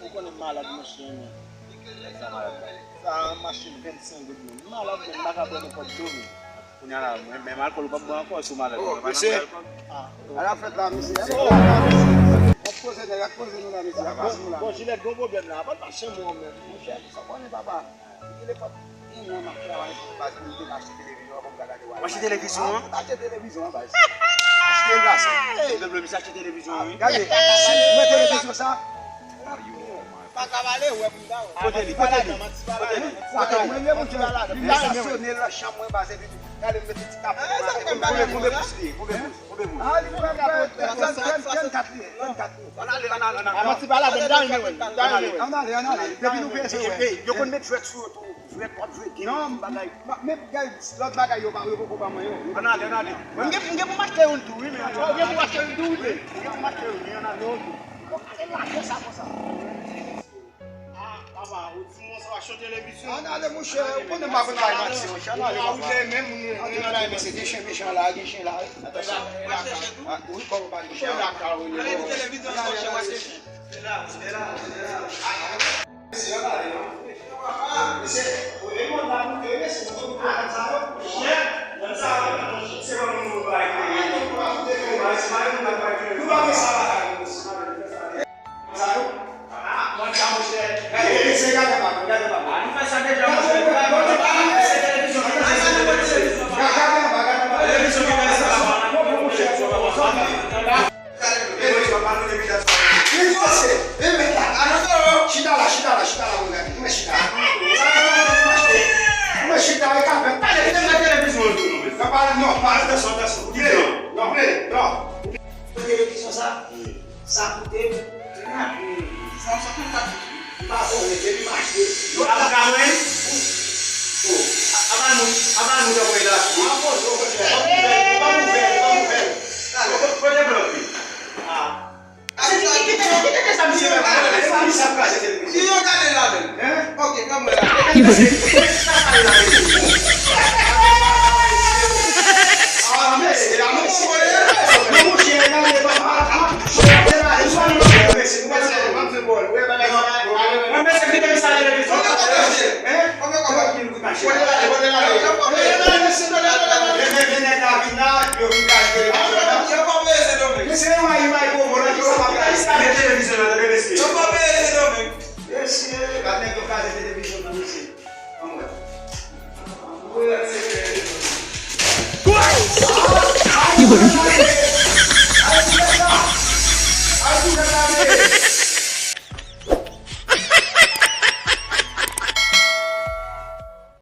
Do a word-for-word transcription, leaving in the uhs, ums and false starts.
Ou konnen m malad, monchè, men. Sa malad la. Sa mache vennsenk goud, men. M malad, men m pa ka bwè nenpòt dlo, men. Kounye a la, men, men alkòl ou p ap bwè ankò si w malad. Oh, mesye. Ah. Ala fèt la, mesye. Ala fèt la, mesye. Ap poze nèg, ap poze nou la, mesye. Ap poze nou la. Bon, Jilèt, gon pwoblèm la. Pa t mache mwen menm. Monchè, sa konnen papa. Li telefòn. Yon mwa m ap travay pou baz pou m te ka achte televizyon an pou m ka gade Walmart. W achte televizyon an? Ah, pou m achte televizyon an, baz. Achte l, gason. Hey! Double, misye achte televizyon an, wi. Gade, si m wè televizyon sa. Pa ka pale, wè pou m ta wè. Kote li? Kote li? Kote li? Kote li? Mwen menm, monchè, li estasyone l nan chanm mwen, baz, epi gade m mete ti tapon. Konbyen, konbyen pous li ye? Konbyen pous? Konbyen pous? Ah, li fè, fè, fè, trannkat li ye, trannkat li ye. Ann ale, ann ale, ann ale. Ann ale, ann ale, depi nou veye se wè. Yo konn met jwèt sou yo tou. Jwèt, w ap jwe game, non, bagay. Men gade, lòt bagay yo pa, yo poko ban mwen yo. Ann ale, ann ale. Mwen, m gen, m gen pou m achte youn tou, wi, men. Ou gen pou w achte youn tou, wi, men. M gen pou m achte youn, wi, ann ale. Bon, ale lage sa konsa. Ah, papa, ou di mwen sa w achte yon televizyon. Ann ale, monchè, ou konnen m pa konn bay manti, monchè. Ann ale, papa. Ann ale, mesye, gen chen mechan la, gen chen la. Atansyon. Ah, wi, kòman pa gen chen? Ann ale, ann ale. Mesye, ann ale non. Mesye, e moun la moute, mesye, nou konn pran sa yo. Chèf, nan sa yo, se pa moun nou bay. Nou pa gen sa lakay nou, mesye. Sa yo? Ah, mwen sa, monchè. Gade, mesye, gade anba, gade anba. Ah, nou fè sa deja, monchè. Gade anba, gade anba. Televizyon ki fè sa. Li pase, e met la. Chita la, chita la, chita la, mwen gade. Mwen chita. Sa yo mwen achte. Mwen chita, e ka fè. Pale, televizyon an tou, non, men. Non, pale, non, pale. Atansyon, atansyon. Non, non. Televizyon sa, sa koute trant mil. Sa, sa konn pa. Pa konnen, depi m achte. Yo, avoka mwen. Oh. A, a pa moun, a pa moun anvoye la. An poze, o kontrè. W ap ouvè, w ap ouvè, w ap ouvè. Kote blòk li? Ah. Se ki, ki te, ki te fè sa, misye? Ki yo gade ladan l? Hein? Ok, fè m wè la. Ah, mesye, la, mesye. Non, monchè, gade, papa.